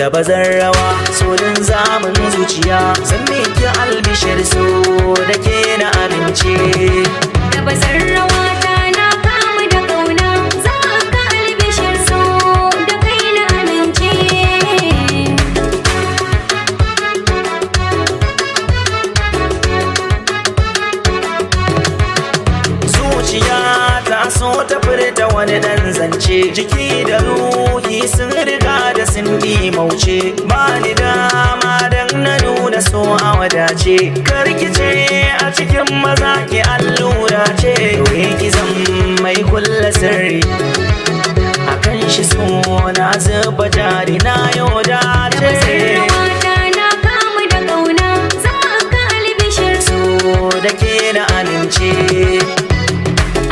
Da bazar rawa solin zamun zuciya, zan miki albishir so da ke na amince. Da bazar rawa ta na kamu da kauna, za ka albishir so da kai na amince. Zuciya ta so ta furta wani dan zance, jiki da ruhi sun riga da sun mauce. Ba ni dama dan na nuna so a wadace, karkice a cikin maza ki allura ce. Domin ki zan mai kulla sirri, akan shi so na zuba jari na yau dace. Da ke na amince.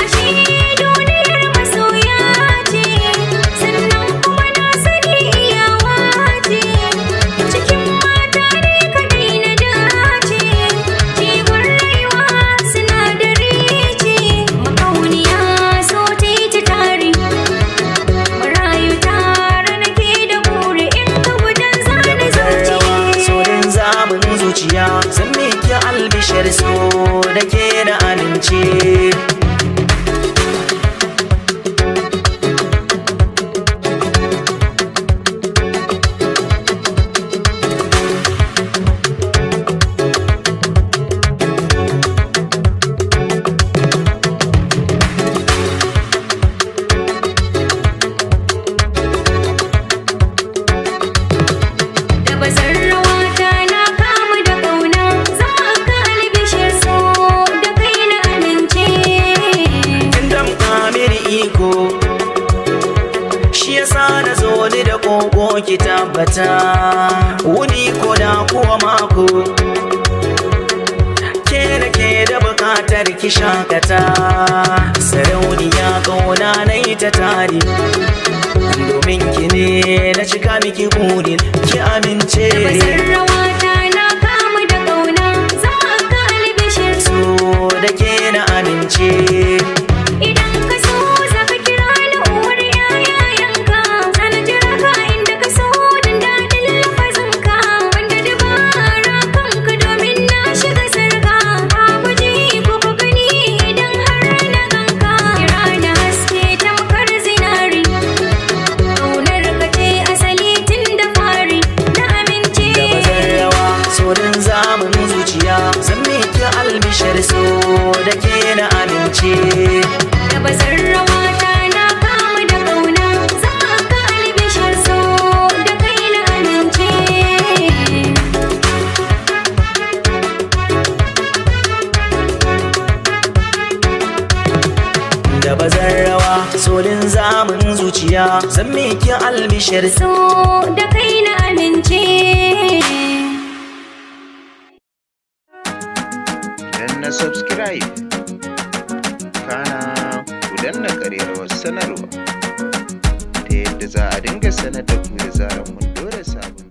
Ashe duniyar masoya ce, sannan kuma na sani iyawa ce. Cikin mata ne kadai na dace, jigon rayuwa sinadari ce. Makauniya so ta yi ta tare, marayu tare nake da buri in ka gudan zani zuci. Sorin zamun zuciya, zan miki albishir so da ke na amince. Da bazar rawa ta na kamu da kauna, za ka albishir so da kai na amince. Kin damƙa mini iko, shi yasa na zo ni da koko ki tabbata. Wuni ko da kuwa mako, ke da ke da buƙatar ki shakata. Sarauniya ƙauna na yi ta tare, domin ki ne na cika miki burin ki amince. Da bazar rawa ta na kamu da kauna, za ka albishir so da ke na amince. Idan ka so za ka kira ni uwar yayayanka, zan jira ka inda ka so don daɗin lafazinka. Wanda dabara kanka domin na shiga sarka, babu ji ko ku gani idan har na ganka. Kira na haske tamkar zinari, ƙaunar ka ce asali tun da fari na amince. Da bazar rawa sorin zamun zuciya, zan miki albishir so da ke na amince. Da bazar rawa ta na kamu da kauna, za ka albishir so da kai na amince. Da bazar rawa sorin zamun zuciya, zan miki albishir so da kai na amince. Danna subscribe, kana ku danna ƙararrawar sanarwa ta yadda za a dinga sanar da ku da zarar mun ɗora sabon